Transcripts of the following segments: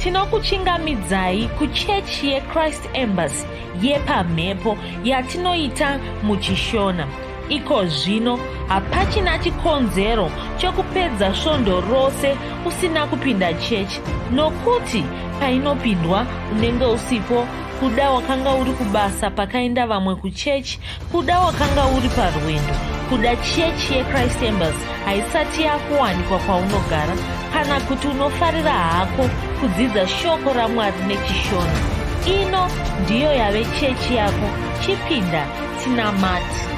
Tinokuchingamidzai kuchechi yeChrist Embassy yepamhepo yatinoita muchiShona. Iko zvino hapachina chikonzero chokupedza svondo rose usina kupinda chechi nokuti painopindwa unenge usipo kuda wakanga uri kubasa pakaenda vamwe kuchechi kuda wakanga uri parwendo kuda chechi yechrist embassy haisati yakuwanikwa kwaunogara kana kuti unofarira hako kudzidza shoko ramwari nechishona ino ndiyo yave chechi yako chipinda tinamati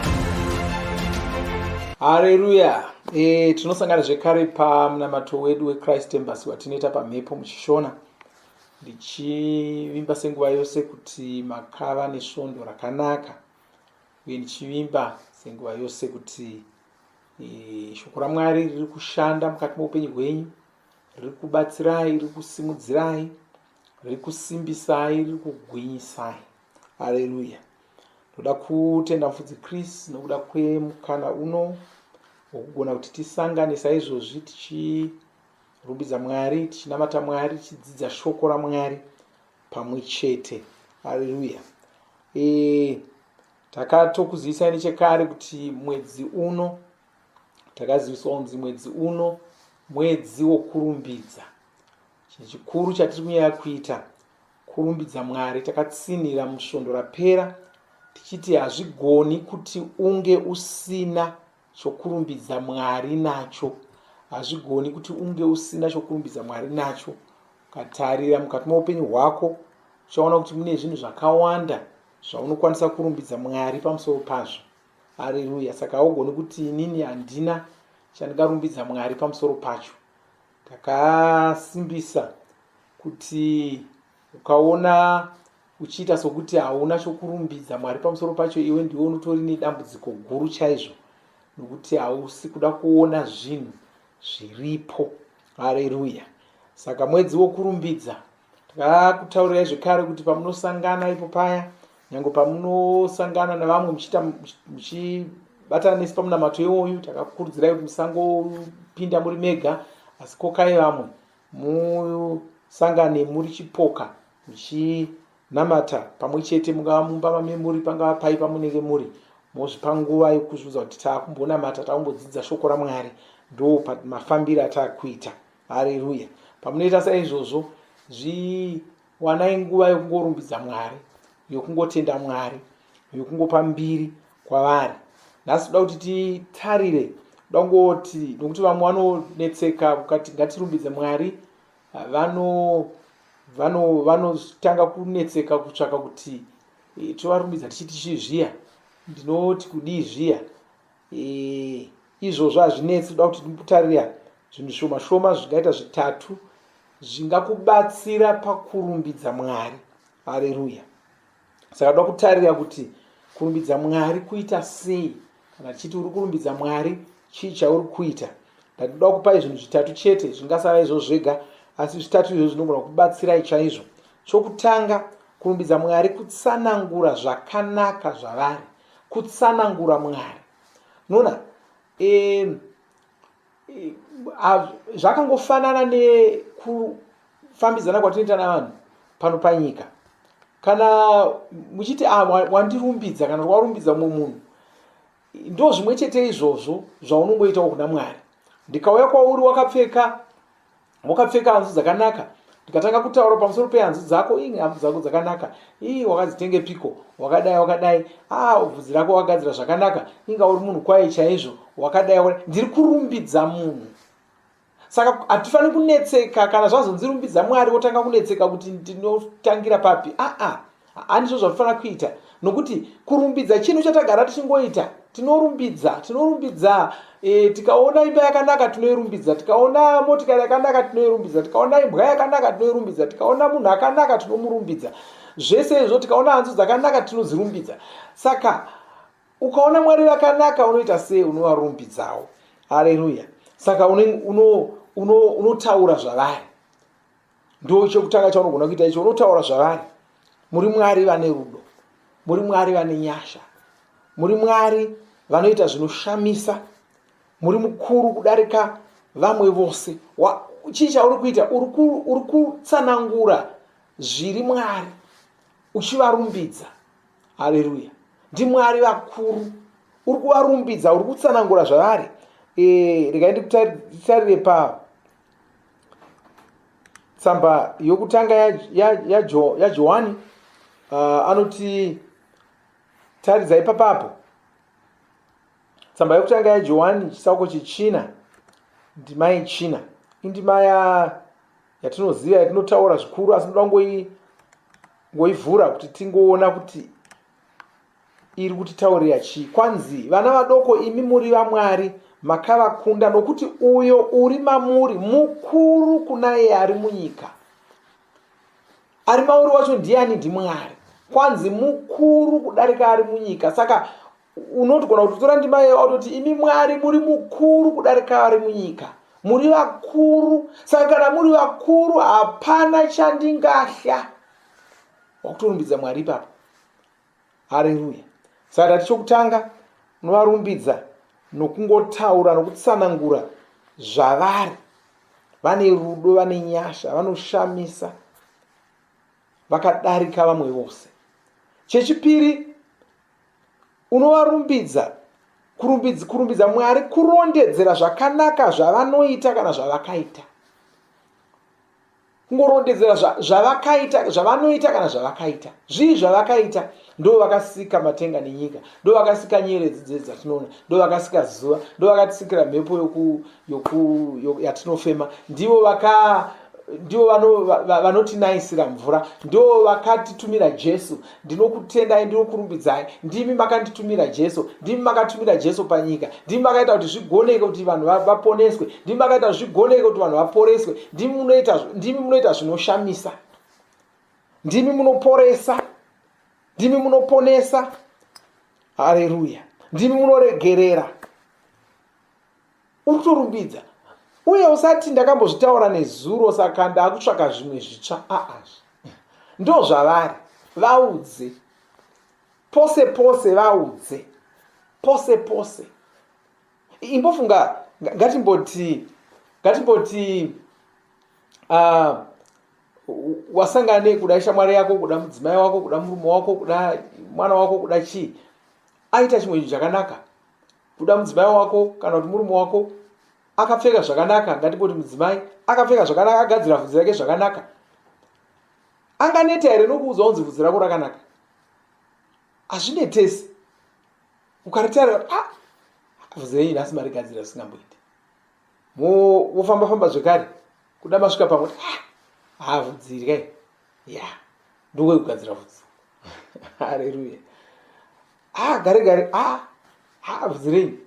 hareruya e, tinosangana zvekare pamunamato wedu wechrist embassy watinoita pamhepo muchishona ndichivimba senguva yose kuti makava nesvondo rakanaka uye ndichivimba senguva yose kuti e, shoko ramwari riri kushanda mukati meupenyu hwenyu riri kubatsirai riri kusimudzirai riri kusimbisai riri kugwinyisai Haleluya. Ndoda kutenda mufudzi Chris nokuda kwemukana uno wokugona kuti tisangane saizvozvi tichirumbidza Mwari, tichinamata Mwari, tichidzidza shoko raMwari pamwe chete. Haleluya. E, takatokuzivisai nechekare kuti mwedzi uno takaziviswa kunzi mwedzi uno mwedzi wokurumbidza. Chinhu chikuru chatiri kunyanya kuita Kurumbidza Mwari takatsinhira musvondo rapera tichiti hazvigoni kuti unge usina chokurumbidza Mwari nacho. Hazvigoni kuti unge usina chokurumbidza Mwari nacho. Ukatarira mukati meupenyu hwako uchaona kuti mune zvinhu zvakawanda zvaunokwanisa kurumbidza Mwari pamusoro pazvo. Areruya! Saka haugoni kuti inini handina chandingarumbidza Mwari pamusoro pacho. Takasimbisa kuti ukaona uchiita sokuti hauna chokurumbidza Mwari pamusoro pacho, iwe ndiwe unotori nedambudziko guru chaizvo, nokuti hausi kuda kuona zvinhu zviripo. Hareruya! Saka mwedzi wokurumbidza, takakutaurirai zvekare kuti pamunosangana ipo paya, nyange pamunosangana navamwe muchiita muchibatana nesu pamunamato iwoyu, takakurudzirai kuti musangopinda muri mega, asi kokai vamwe musangane muri chipoka muchinamata pamwe chete mungava mumba mame muri pangava pai pamunenge muri mozvipa nguva yekuzviudza kuti taakumbonamata takumbodzidza shoko ramwari ndo mafambiro ataakuita hareruya pamunoita saizvozvo zviwanai nguva yokungorumbidza mwari yokungotenda mwari yokungopa mbiri kwavari nhasi toda kuti titarire toda kungoti nokuti vamwe vanonetseka kukati ngatirumbidze mwari vano vano vanotanga kunetseka kutsvaka kuti eh, tovarumbidza tichiti chii zviya ndinoti kudii zviya eh, izvozvo hazvinetsi toda kuti titarira zvinhu zvishoma shoma zvingaita zvitatu zvingakubatsira pakurumbidza mwari hareruya saka toda kutarira kuti kurumbidza mwari kuita sei kana tichiti uri kurumbidza mwari chii chauri kuita ndatoda kupai zvinhu zvitatu chete zvingasava izvo zvega asi zvitatu izvo zvinogona kubatsirai chaizvo chokutanga kurumbidza mwari kutsanangura zvakanaka zvavari kutsanangura mwari nona e, zvakangofanana nekufambidzana kwatinoita navanhu pano panyika kana muchiti ah, wandirumbidza kana warumbidza mumwe munhu ndo zvimwe chete izvozvo zvaunongoitawo kuna mwari ndikauya kwauri wakapfeka wakapfeka hanzu dzakanaka ndikatanga kutaura pamusoro pehanzu dzako ii hanzu dzako dzakanaka ii wakadzitengepiko wakadai wakadai a ah, bvudzi rako wakagadzira zvakanaka inga uri munhu kwaye chaizvo wakadai wakadai ndiri kurumbidza munhu saka hatifaniri kunetseka kana zvazonzi rumbidza mwari wotanga kunetseka kuti ndinotangira papi aa ah, handizvo zvatofanira kuita nokuti kurumbidza chinhu chatagara tichingoita tinorumbidza tinorumbidza e, tikaona imba yakanaka tinoirumbidza tikaona motikari yakanaka tinoirumbidza tikaona imbwa yakanaka tinoirumbidza tikaona munhu akanaka tinomurumbidza zvese izvo tikaona hanzu dzakanaka tinodzirumbidza saka ukaona mwari vakanaka unoita sei unovarumbidzawo hareruya saka unotaura uno, uno, uno zvavari ndo chekutanga chaunogona kuita icho unotaura zvavari muri mwari vane rudo muri mwari vane nyasha muri mwari vanoita zvinoshamisa muri mukuru kudarika vamwe vose Chii chauri kuita? Uri kutsanangura zviri Mwari uchivarumbidza. Haleluya! NdiMwari vakuru, uri kuvarumbidza, uri kutsanangura zvavari. E, regai ndikutarire pa tsamba yokutanga yaJohani ya, ya, ya anoti taridza ipapapo Tsamba yokutanga yaJohani chitsauko chechina ndima yechina indima ya yatinoziva yatinotaura zvikuru asi ndoda ngoivhura kuti tingoona kuti iri kutitaurira chii. Kwanzi, vana vadoko imi muri vaMwari makavakunda nokuti uyo uri mamuri mukuru kuna iye ari munyika. Ari mauri wacho ndiani? NdiMwari. Kwanzi mukuru kudarika ari munyika. Saka unotogona kutotora ndima iyoyo autoti imi Mwari muri mukuru kudarika vari munyika, muri vakuru. Saka kana muri vakuru hapana chandingahla. Wakutorumbidza Mwari ipapo. Hareruya. Saka tati chokutanga unovarumbidza nokungotaura nokutsanangura zvavari. Vane rudo, vane nyasha, vanoshamisa, vakadarika vamwe vose. Chechipiri, unovarumbidza. Kurumbidza, kurumbidza Mwari kurondedzera zvakanaka zvavanoita kana zvavakaita. Kungorondedzera zvavakaita, zvavanoita kana zvavakaita. Zvii zvavakaita? Ndo vakasika matenga nenyika, ndo vakasika nyeredzi dzedzi dzatinoona, ndo vakasika zuva, ndo vakatisikira mhepo yoku, yoku, yoku, yatinofema, ndivo vaka ndivo vanotinaisira mvura, ndivo vakatitumira Jesu. Ndinokutendai, ndinokurumbidzai, ndimi makanditumira Jesu, ndimi makatumira Jesu panyika, ndimi makaita kuti zvigoneke kuti vanhu vaponeswe, ndimi makaita kuti zvigoneke kuti vanhu vaporeswe, ndimi munoita, ndimi munoita zvinoshamisa, ndimi munoporesa, ndimi munoponesa. Hareruya! Ndimi munoregerera. Uri kutorumbidza. Uye usati ndakambozvitaura nezuro saka ndakutsvaka zvimwe zvitsva. Aa, ndo zvavari. Vaudze pose pose, vaudze pose pose. Imbofunga, ngatimboti, ngatimboti wasangana nekuda shamwari yako, kuda mudzimai wako, kuda murume wako, kuda mwana wako, kuda chii, aita chimwe chinhu chakanaka. Kuda mudzimai wako kana kuti murume wako akapfeka zvakanaka, ngatimboti mudzimai akapfeka zvakanaka, agadzira vhudzi rake zvakanaka, anganeta here nokuudzwa kunzi vhudzi rako rakanaka? Hazvinetesi. Ukaritarira, ah, vhudzi renyu nhasi marigadzira zvisingamboiti. Wofamba famba zvekare, kuda masvika pamwe, ah, ha vhudzi iri kai, ya ndokwekugadzira vhudzi. Hareruya. Ah, gare gare, ah, ha vhudzi renyu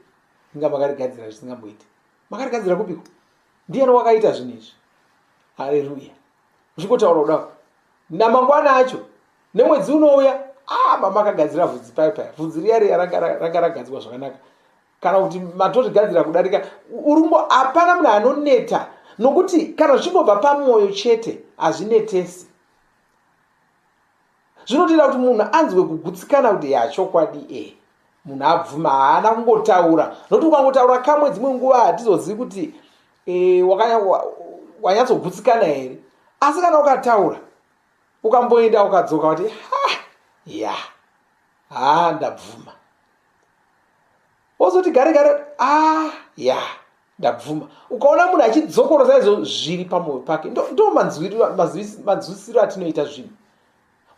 inga makarigadzira zvisingamboiti. Makarigadzira kupiko? Ndiyani wakaita zvinhu izvi? Hareruya. Uchingotaura kudaro, namangwana acho nemwedzi unouya, ah, mamakagadzira vhudzi paya paya, vhudzi riya riya ranga ragadzirwa zvakanaka, kana kuti matorigadzira kudarika urungo. Hapana munhu anoneta, nokuti kana zvichingobva pamwoyo chete hazvinetesi. Zvinotoita kuti munhu anzwe kugutsikana kuti ya chokwadi e munhu abvuma, haana kungotaura. Nokuti ukangotaura kamwe, dzimwe nguva hatizozivi kuti e, wanyatsogutsikana here. Asi kana ukataura, ukamboenda ukadzoka, kuti ha ya ha ndabvuma, wozoti gare gare, a ya ndabvuma. Ukaona munhu achidzokorosa izvo zviri pamwoyo pake, ndo manzwisiro atinoita zvinhu.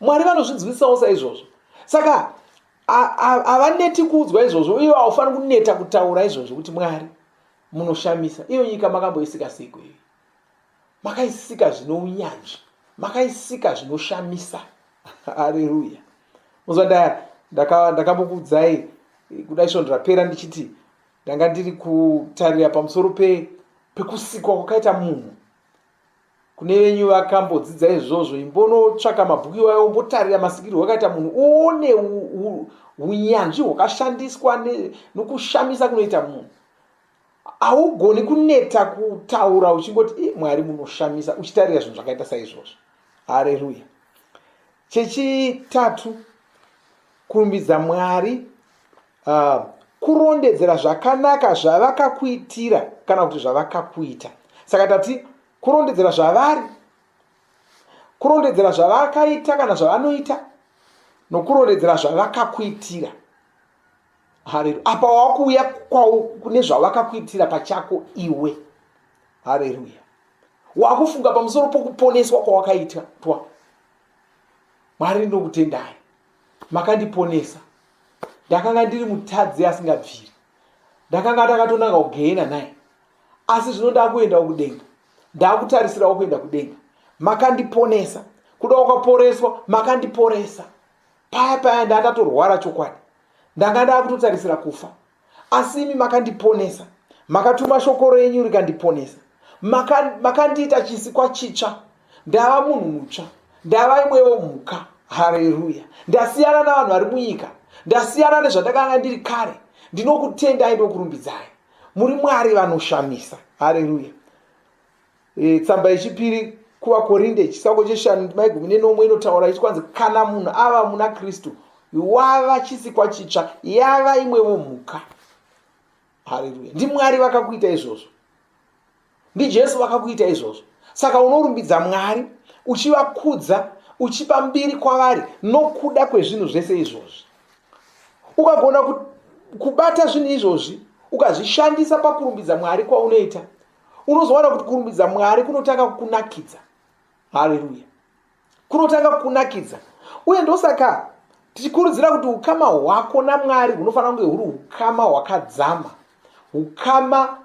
Mwari vanozvinzwisisawo saizvozvo, saka havaneti kuudzwa izvozvo. Uye haufaniri kuneta kutaura izvozvo kuti Mwari munoshamisa. Iyo nyika makamboisika seiko? Iyo makaisika zvino unyanzvi, makaisika zvinoshamisa. Hareruya. Muzwa, ndakambokuudzai kudai svondo rapera ndichiti ndanga ndiri kutarira pamusoro pekusikwa kwakaita munhu. Kune venyu vakambodzidza izvozvo, imbonotsvaka mabhuku iwayo, umbotarira masikirwo akaita munhu, uone unyanzvi hwakashandiswa nokushamisa kunoita munhu. Haugoni kuneta kutaura uchingoti Mwari munoshamisa, uchitarira zvinhu zvakaita saizvozvo. Hareruya. Chechitatu, kurumbidza Mwari kurondedzera zvakanaka zvavakakuitira kana kuti zvavakakuita. Saka tati Kurondedzera zvavari, kurondedzera zvavakaita kana zvavanoita, nokurondedzera zvavakakuitira. Haleluya. Apa wakuuya kune zvavakakuitira pachako iwe. Haleluya. Wakufunga pamusoro pokuponeswa kwawakaitwa. Mwari ndinokutendai. Makandiponesa. Ndakanga ndiri mutadzi asingabviri. Ndakanga ndakatonanga kugehena naye. Asi zvino ndakuendawo kudenga. Ndakutarisirawo kuenda kudenga. Makandiponesa. Kuda wakaporeswa, makandiporesa. Paya paya ndandatorwara chokwadi. Ndanga ndakutotarisira kufa. Asi imi makandiponesa. Makatuma shoko renyu rikandiponesa. Makandiita maka chisikwa chitsva. Ndava munhu mutsva. Ndava imwewo mhuka. Hareruya. Ndasiyana navanhu vari munyika. Ndasiyana nezvandakanga ndiri kare. Ndinokutendai ndokurumbidzai. Muri Mwari vanoshamisa. Hareruya. E, tsamba yechipiri kuvakorinde chisango cheshanu ndima yegumi nenomwe inotaura ichi kwanzi kana munhu ava muna kristu wava chisikwa chitsva yava imwewo mhuka haleluya ndimwari vakakuita izvozvo ndijesu vakakuita izvozvo saka unorumbidza mwari uchivakudza uchipa mbiri kwavari nokuda kwezvinhu zvese izvozvi ukagona kubata zvinhu izvozvi ukazvishandisa pakurumbidza mwari kwaunoita unozowana kuti kurumbidza mwari kunotanga kukunakidza haleluya kunotanga kukunakidza uye ndosaka tichikurudzira kuti ukama hwako namwari hunofanira kunge huri ukama hwakadzama ukama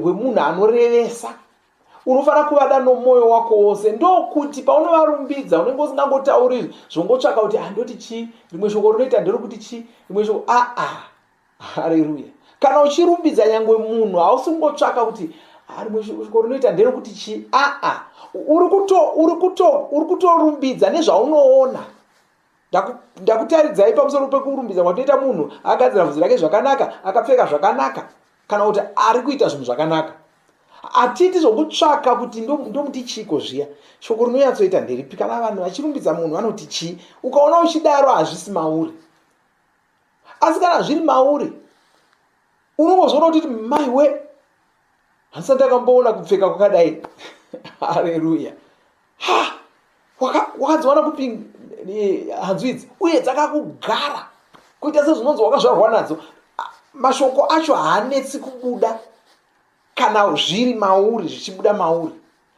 hwemunhu anorevesa unofanira kuvada nomwoyo wako wose ndokuti paunovarumbidza unenge usingangotauri zvongotsvaka kuti handoti chii rimwe shoko rinoita nderekuti chii rimwe shoko aa Hareruya. Kana uchirumbidza nyangwe munhu hausi kungotsvaka kuti ah, rimwe shoko rinoita nderekuti chii aa uri kuto uri kuto uri kutorumbidza nezvaunoona ndakutaridzai pamusoro pekurumbidza kwatinoita munhu agadzira vhudzi rake zvakanaka akapfeka zvakanaka kana kuti ari kuita zvinhu zvakanaka hatiiti zvokutsvaka kuti ndomuti chiiko zviya shoko rinonyatsoita nderipi kana vanhu vachirumbidza munhu vanoti chii ukaona uchidaro hazvisi mauri asi kana zviri mauri unongozoona kuti maiwe handisati ndakamboona kupfeka kwakadai hareruya ha wakadziwana kupi eh, hanzu idzi uye dzakakugara kuita sezvinonzi wakazvarwa nadzo mashoko acho haanetsi kubuda kana zviri mauri zvichibuda mauri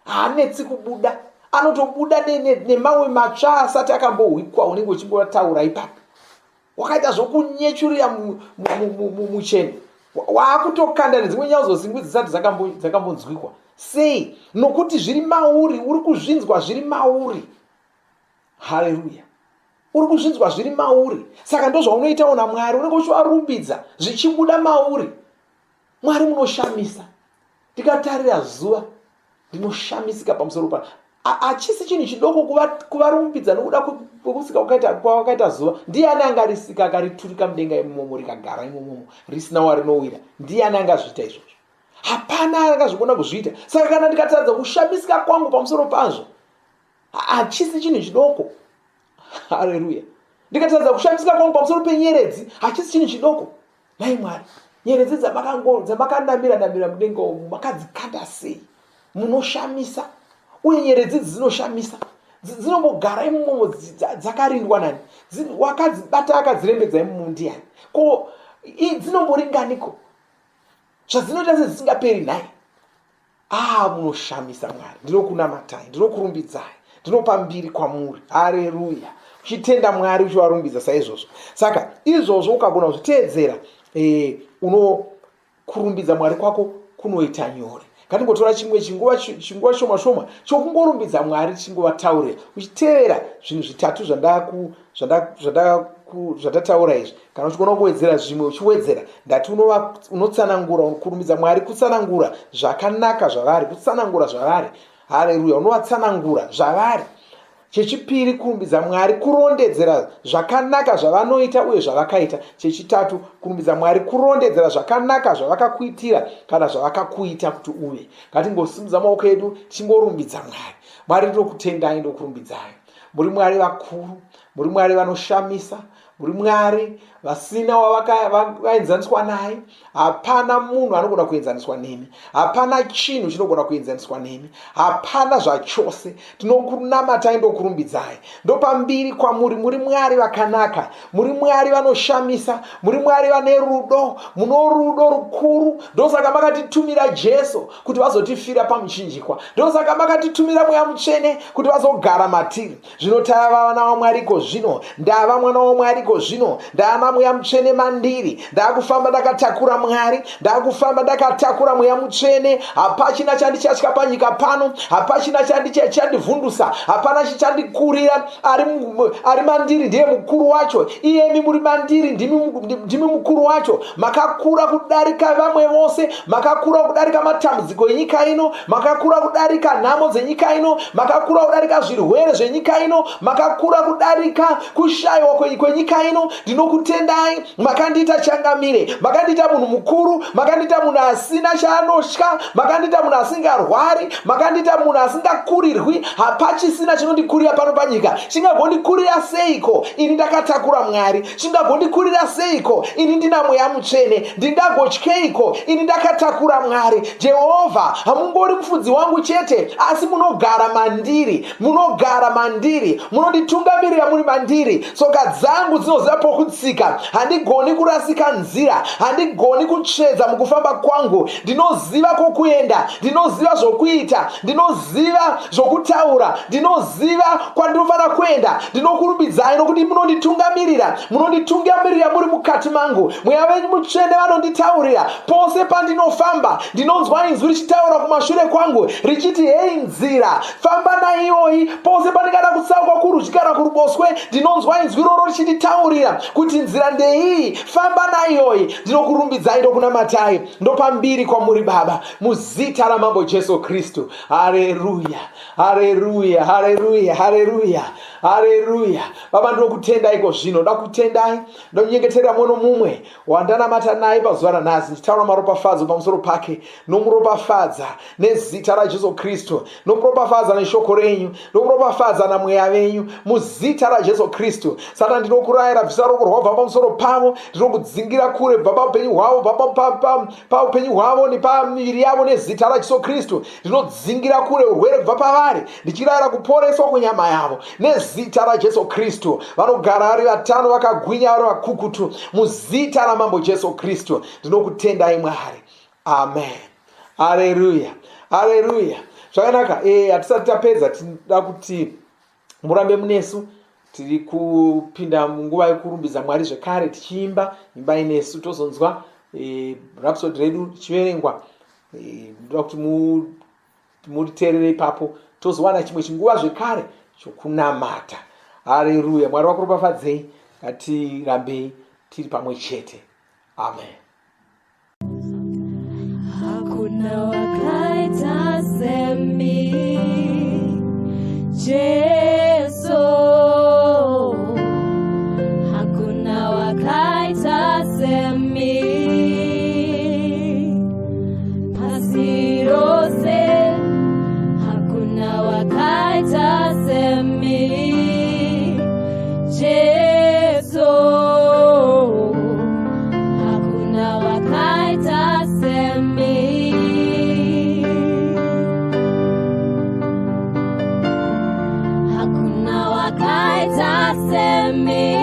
haanetsi kubuda anotobuda nemamwe matsva asati akambohwikwa unenge uchingotaura ipapo wakaita zvokunyechurira mucheno waakutokanda nedzimwe nyauzosingwi dzisati dzakambonzwikwa sei nokuti zviri mauri uri kuzvinzwa zviri mauri haleluya uri kuzvinzwa zviri mauri saka ndozvaunoitawo namwari unenge uchivarumbidza zvichibuda mauri Mwari munoshamisa. Ndikatarira zuva ndinoshamisika pamusoro pa hachisi chinhu chidoko kuvarumbidza nokuda kwekusika kwavakaita zuva. Ndiani angarisika akariturika mudenga imomo rikagara imomomo risina warinowira? Ndiani angazviita izvozvo? Hapana angazvigona kuzviita. Saka kana ndikataridza kushamisika kwangu pamusoro pazvo, hachisi chinhu chidoko. Hareruya! Ndikataridza kushamisika kwangu pamusoro penyeredzi, hachisi chinhu chidoko. Nhai Mwari, nyeredzi dzamakanamira namira mudenga umu makadzikanda sei? Munoshamisa. Uye nyeredzi idzi dzinoshamisa. Dzinombogara imomo dzakarindwa nani? Wakadzibata akadzirembedza imomo ndiani? Ko dzinomboringaniko? Zvadzinoita sedzisingaperi nhai? Ah, munoshamisa Mwari, ndinokunamatai, ndinokurumbidzai, ndinopa mbiri kwamuri. Hareruya! Uchitenda Mwari uchivarumbidza saizvozvo. Saka izvozvo ukagona kuzviteedzera, eh, unokurumbidza Mwari kwako kunoita nyore. Ngatingotora chimwe chinguva chinguva shoma shoma chokungorumbidza Mwari tichingovataurira, uchitevera zvinhu zvitatu zvandaku zvanda zvanda zvatataura izvi kana uchigona kuwedzera zvimwe uchiwedzera ndati unotsanangura kurumbidza mwari kutsanangura zvakanaka zvavari kutsanangura zvavari hareruya unovatsanangura zvavari chechipiri kurumbidza mwari kurondedzera zvakanaka zvavanoita uye zvavakaita chechitatu kurumbidza mwari kurondedzera zvakanaka zvavakakuitira kana zvavakakuita kuti uve ngatingosimudza maoko edu tichingorumbidza mwari mwari ndinokutendai ndokurumbidzai muri mwari vakuru muri mwari vanoshamisa muri mwari vasina wavakaenzaniswa naye. Hapana munhu anogona kuenzaniswa nemi, hapana chinhu chinogona kuenzaniswa nemi, hapana zvachose. Tinokunamatai ndokurumbidzai, ndopambiri kwamuri. Muri Mwari vakanaka, muri Mwari vanoshamisa, muri Mwari vane rudo, muno rudo rukuru. Ndosaka makatitumira Jesu kuti vazotifira pamuchinjikwa, ndosaka makatitumira Mweya Mutsvene kuti vazogara matiri. Zvino tava vana vaMwari iko zvino, ndava mwana waMwari iko zvino, ndaana Mweya Mutsvene mandiri, ndakufamba ndakatakura Mwari, ndakufamba ndakatakura Mweya Mutsvene. Hapachina chandichatya panyika pano, hapachina chandivhundusa, hapana chichandikurira. Ari, ari mandiri ndiye mukuru wacho. Iyemi muri mandiri ndimi mukuru wacho. Makakura kudarika vamwe vose, makakura kudarika matambudziko enyika ino, makakura kudarika nhamo dzenyika ino, makakura kudarika zvirwere zvenyika ino, makakura kudarika kushayiwa kwenyika ino. Ndinokutendai, makandiita changamire, makandiita munhu mukuru, makandiita munhu asina chaanotya, makandiita munhu asingarwari, makandiita munhu asingakurirwi. Hapachisina chinondikurira pano panyika. Chingagondikurira seiko ini ndakatakura Mwari? Chingagondikurira seiko ini ndina Mweya Mutsvene? Ndingagotyeiko ini ndakatakura Mwari? Jehovha, hamungori mufudzi wangu chete, asi munogara mandiri, munogara mandiri, munonditungamirira muri mandiri. Tsoka dzangu dzinoziva pokutsika, handigoni kurasika nzira, handigoni kutsvedza mukufamba kwangu. Ndinoziva kwokuenda, ndinoziva zvokuita, ndinoziva zvokutaura, ndinoziva kwandinofanira kuenda. Ndinokurumbidzai nokuti munonditungamirira, munonditungamirira muri mukati mangu. Mweya venyu Mutsvene vanonditaurira pose pandinofamba. Ndinonzwa inzwi richitaura kumashure kwangu richiti, hei nzira, famba naiyoyi. Pose pandingada kutsauka kurudyi kana kuruboswe, ndinonzwa inzwi roro richinditaurira kuti nzira ndeiyi, famba naiyoyi. Ndinokurumbidzai, ndokunamatai, ndopambiri kwamuri Baba, muzita raMambo Jesu Kristu. Hareruya, hareruya, hareruya, hareruya, hareruya. Baba, ndinokutendai iko zvino, ndakutendai, ndonyengeterera mumwe nomumwe wandanamata naye pazuva ranhasi, ndichitaura maropafadzo pamusoro pake, nomuropafadza nezita raJesu Kristu, nomuropafadza neshoko renyu, nomuropafadza naMweya venyu, muzita raJesu Kristu. Satani, ndinokurayira, bvisa ruoko rwabva pamusoro pavo, ndinokudzingira kure bva paupenyu hwavo, bva paupenyu hwavo nepamiviri yavo, nezita raJesu Kristu. Ndinodzingira kure urwere kubva pavari, ndichirayira kuporeswa kwenyama yavo nezita raJesu Kristu. Vanogara vari vatano, vakagwinya, vari vakukutu, muzita raMambo Jesu Kristu. Ndinokutendai Mwari, amen. Hareruya, hareruya. Zvakanaka. Hatisati tapedza, tinoda kuti murambe munesu. Tiri kupinda munguva yekurumbidza Mwari zvekare tichiimba imbai nesu, tozonzwa rhapsody redu richiverengwa. Ndoda kuti muriteerere ipapo, tozowana chimwe chinguva zvekare chokunamata. Hareruya. Mwari vakuropafadzei. Ngatirambei tiri pamwe chete. Amen. Hakuna wakaita semi Jesu, hakuna wakaita semi pasi rose, hakuna wakaita semi Jesu, hakuna wakaita semi. Hakuna wakaita semi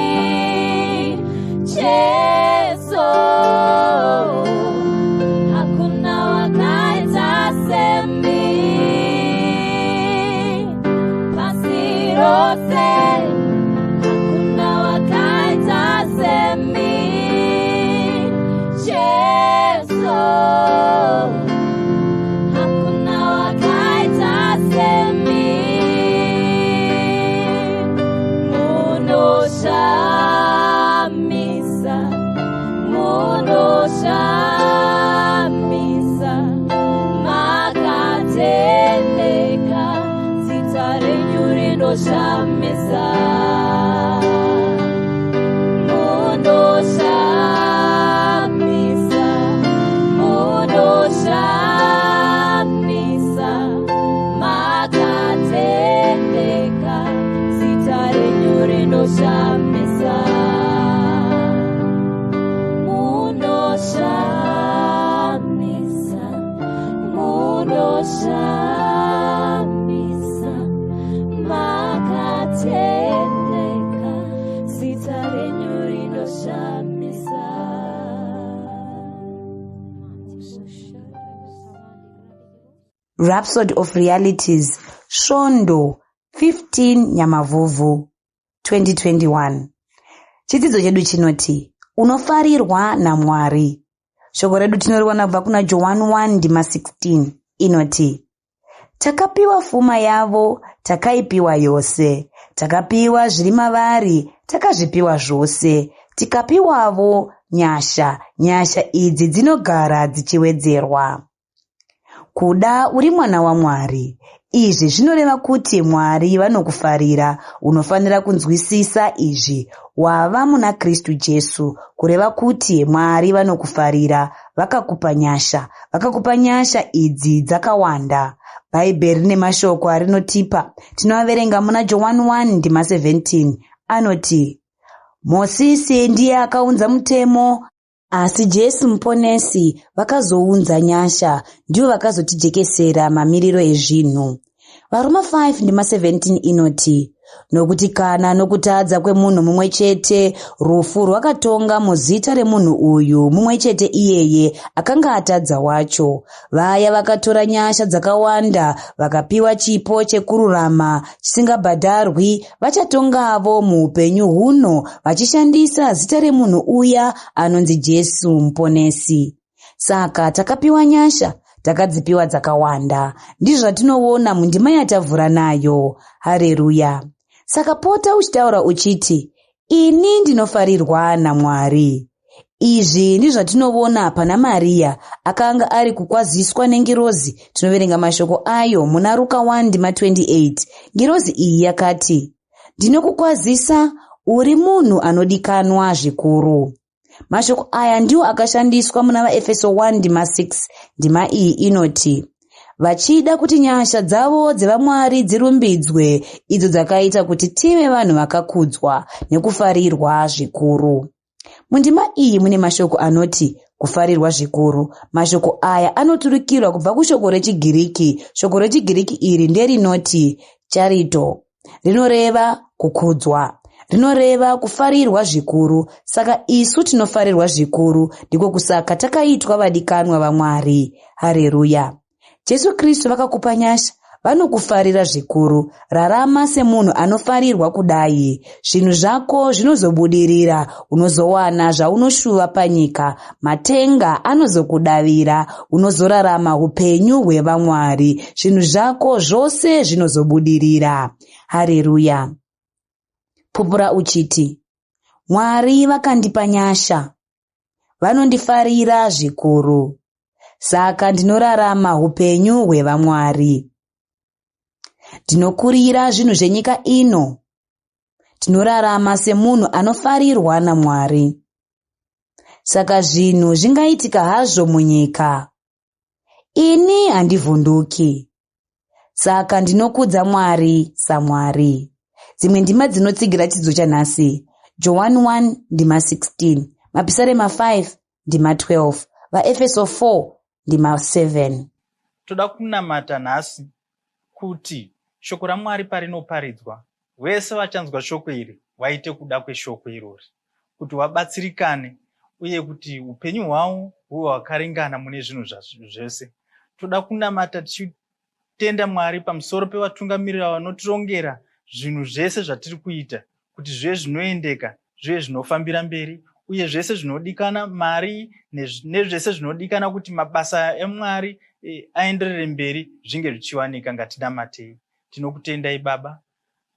Jesu, hakuna wakaita semi pasi rose, hakuna wakaita semi Jesu, hakuna wakaita semi. Munoshamisa, munoshamisa, makatendeka, zita renyu rinoshamisa. Munoshamisa, munoshamisa, makatendeka, zita renyu rinoshamisa. Rinoshamisa, makatendeka, zita renyu rinoshamisa. Rhapsody of Realities, Svondo 15 Nyamavhuvhu 2021. Chidzidzo chedu chinoti unofarirwa naMwari. Shoko redu tinoriwana kubva kuna Johani 1 ndima 16 inoti Takapiwa fuma yavo, takaipiwa yose. Takapiwa zviri mavari, takazvipiwa zvose. Tikapiwavo nyasha, nyasha idzi dzinogara dzichiwedzerwa. Kuda uri mwana waMwari. Izvi zvinoreva kuti Mwari vanokufarira. Unofanira kunzwisisa izvi. Wava muna Kristu Jesu, kureva kuti Mwari vanokufarira. Vakakupa nyasha. Vakakupa nyasha idzi dzakawanda. Bhaibheri rine mashoko arinotipa. Tinoaverenga muna Johani 1 ndima 17. Anoti, Mosisi ndiye akaunza mutemo, Asi Jesu Muponesi vakazounza nyasha, ndivo vakazotijekesera mamiriro ezvinhu. VaRoma 5 ndima 17 inoti, Nokuti kana nokutadza kwemunhu mumwe chete rufu rwakatonga muzita remunhu uyu mumwe chete iyeye akanga atadza wacho, vaya vakatora nyasha dzakawanda vakapiwa chipo chekururama chisingabhadharwi vachatongavo muupenyu huno vachishandisa zita remunhu uya anonzi Jesu Muponesi. Saka takapiwa nyasha, takadzipiwa dzakawanda. Ndizvo zvatinoona mundima yatavhura nayo. Hareruya! Saka pota uchitaura uchiti, Ini ndinofarirwa naMwari. Izvi ndizvo zvatinovona pana Mariya akanga ari kukwaziswa nengirozi. Tinoverenga mashoko ayo muna Ruka 1 ndima 28. Ngirozi iyi yakati, Ndinokukwazisa, uri munhu anodikanwa zvikuru. Mashoko aya ndiwo akashandiswa muna VaEfeso 1 ndima 6. Ndima iyi inoti, Vachida kuti nyasha dzavo dzevaMwari dzirumbidzwe, idzo dzakaita kuti tive vanhu vakakudzwa nekufarirwa zvikuru. Mundima iyi mune mashoko anoti kufarirwa zvikuru. Mashoko aya anoturikirwa kubva kushoko rechiGiriki. Shoko rechiGiriki iri nderinoti charito. Rinoreva kukudzwa. Rinoreva kufarirwa zvikuru. Saka isu tinofarirwa zvikuru. Ndiko kusaka takaitwa vadikanwa vaMwari. Hareruya! Jesu Kristu vakakupa nyasha, vanokufarira zvikuru. Rarama semunhu anofarirwa kudai. Zvinhu zvako zvinozobudirira, unozowana zvaunoshuva panyika. Matenga anozokudavira, unozorarama upenyu hwevamwari. Zvinhu zvako zvose zvinozobudirira. Hareruya! Pupura uchiti, Mwari vakandipa nyasha. Vanondifarira zvikuru. Saka ndinorarama hupenyu hwevaMwari. Ndinokurira zvinhu zvenyika ino. Ndinorarama semunhu anofarirwa naMwari. Saka zvinhu zvingaitika hazvo munyika. Ini handivhunduki. Saka ndinokudza Mwari saMwari. Dzimwe ndima dzinotsigira chidzidzo chanhasi, Johani 1 ndima 16, Mapisarema 5 ndima 12, VaEfeso 4 ndima 7. Toda kunamata nhasi kuti shoko raMwari parinoparidzwa, vese vachanzwa shoko iri vaite kuda kweshoko irori, kuti vabatsirikane uye kuti upenyu hwavo huve hwakaringana mune zvinhu zvese. Toda kunamata Tenda Mwari pamusoro pevatungamiriri ava vanotirongera zvinhu zvese zvatiri kuita kuti zvive zvinoendeka, zvive zvinofambira mberi uye zvese zvinodikana mari nezvese zvinodikana kuti mabasa eMwari e, aenderere mberi zvinge zvichiwanika. Ngatinamatei. Tinokutendai Baba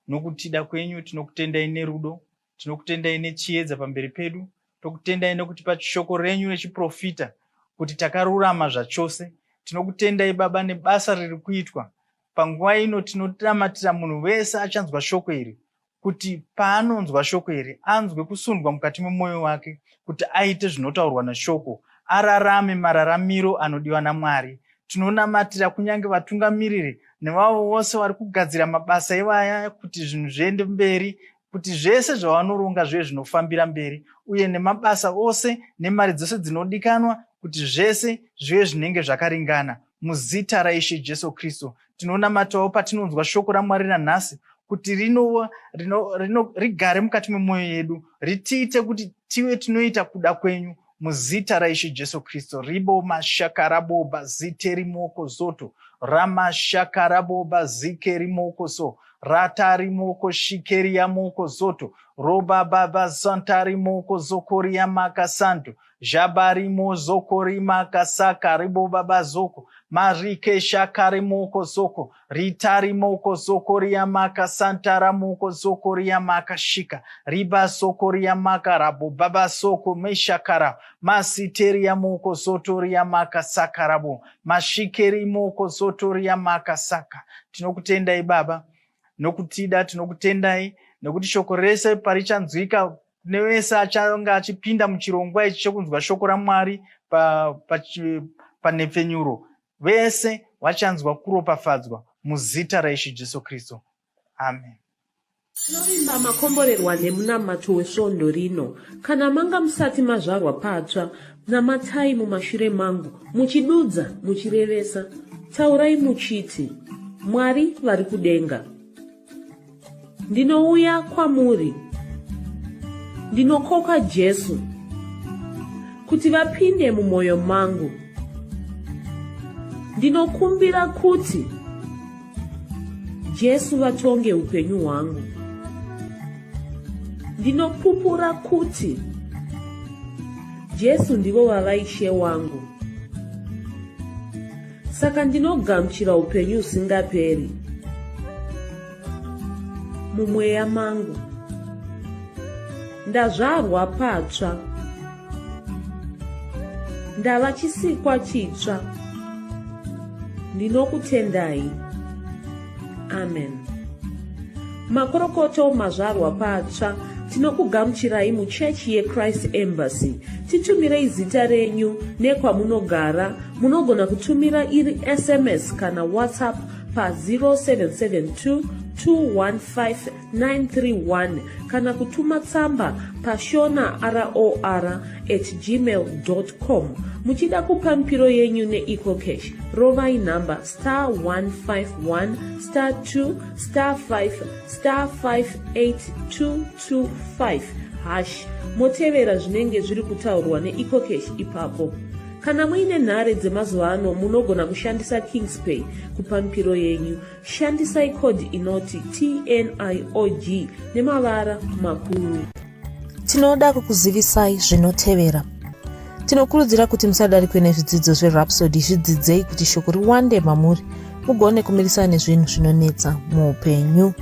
nokutida kwenyu, tinokutendai nerudo, Tinokutendai nechiedza pamberi pedu. Tokutendai nekutipa shoko renyu rechiprofita kuti takarurama zvachose. Tinokutendai Baba nebasa riri kuitwa panguva ino. Tinonamatira munhu wese achanzwa shoko iri kuti paanonzwa shoko iri anzwe kusundwa mukati memwoyo wake kuti aite zvinotaurwa neshoko, ararame mararamiro anodiwa naMwari. Tinonamatira kunyange vatungamiriri nevavo vose vari kugadzira mabasa ivaya kuti zvinhu zviende mberi kuti zvese zvavanoronga zvive zvinofambira mberi uye nemabasa ose nemari dzose dzinodikanwa kuti zvese zvive zvinenge zvakaringana. Muzita raIshe Jesu Kristu tinonamatawo patinonzwa shoko raMwari ranhasi kuti rino, rino, rino, rigare mukati memwoyo yedu ritiite kuti tive tinoita kuda kwenyu muzita raIshe Jesu Kristu. Ribo mashakaraboba zite rimoko zoto ramashakaraboba zike rimoko so ratarimoko shikeriamoko zoto robababa santarimoko zokoriamaka santo Jabarimo zoko rimaka saka ribo baba zoko marike shakare moko zoko ritari moko zoko riamaka santara moko zoko riamaka shika riba soko riamaka rabo baba soko meshakara masiteria moko zoto riamaka saka rabo mashikeri moko zoto riamaka saka. Tinokutendai Baba nokutida, tinokutendai nekuti shoko rese parichanzwika kune wese achange achipinda muchirongwa ichi chekunzwa shoko raMwari panhepfenyuro pa, pa vese vachanzwa kuropafadzwa muzita raIshe Jesu Kristu. Amen. Tinovimba makomborerwa nemunamato wesvondo rino. Kana manga musati mazvarwa patsva, namatai mumashure mangu, muchidudza, muchirevesa. Taurai muchiti, Mwari vari kudenga. Ndinouya kwamuri. Ndinokoka Jesu kuti vapinde mumwoyo mangu. Ndinokumbira kuti Jesu vatonge upenyu hwangu. Ndinopupura kuti Jesu ndivo vava Ishe wangu. Saka ndinogamuchira upenyu husingaperi mumweya mangu. Ndazvarwa patsva. Ndava chisikwa chitsva. Ndinokutendai. Amen. Makorokoto mazvarwa patsva tinokugamuchirai muchechi yeChrist Embassy. Titumirei zita renyu nekwamunogara. Munogona kutumira iri SMS kana WhatsApp pa 0772 215 931 kana kutuma tsamba pashona ror at gmail com. Muchida kupa mipiro yenyu neEcoCash, rovai nhamba star 151 star 2 star 5 star 58225 hash motevera zvinenge zviri kutaurwa neEcoCash ipapo. Kana muine nhare dzemazuva ano munogona kushandisa Kingspay kupa mipiro yenyu. Shandisai code inoti TNIOG nemavara makuru. Tinoda kukuzivisai zvinotevera. Tinokurudzira kuti musadarikwe nezvidzidzo zveRhapsody, zvidzidzei kuti shoko riwande mamuri mugone kumirisana nezvinhu zvinonetsa muupenyu.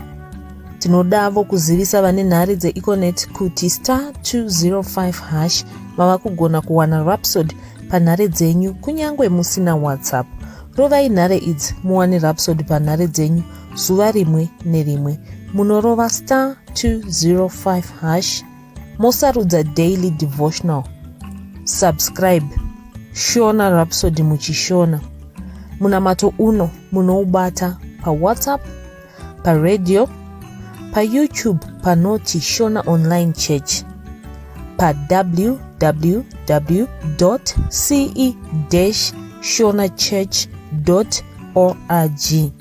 Tinodavo kuzivisa vane nhare dzeEconet kuti star 205 hash mava kugona kuwana Rhapsody panhare dzenyu kunyange musina WhatsApp. Rovai nhare idzi muwane Rhapsody panhare dzenyu zuva rimwe nerimwe. Munorova star 205 hash mosarudza daily devotional. Subscribe Shona Rhapsody muchishona. Munamato uno munoubata paWhatsApp, paradio, paYouTube panoti Shona Online Church, pa www.ce-shonachurch.org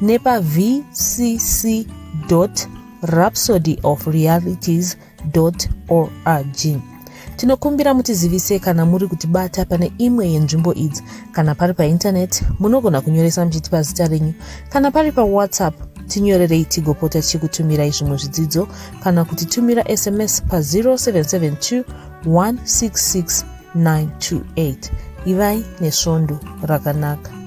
nepa vcc.rhapsodyofrealities org. Tinokumbira mutizivise kana muri kutibata pane imwe yenzvimbo idzi. Kana pari paintaneti, munogona kunyoresa muchitipa zita renyu. Kana pari paWhatsApp, tinyorerei tigopota tichikutumirai zvimwe zvidzidzo kana kutitumira SMS pa 0772 166 928. Ivai nesvondo rakanaka.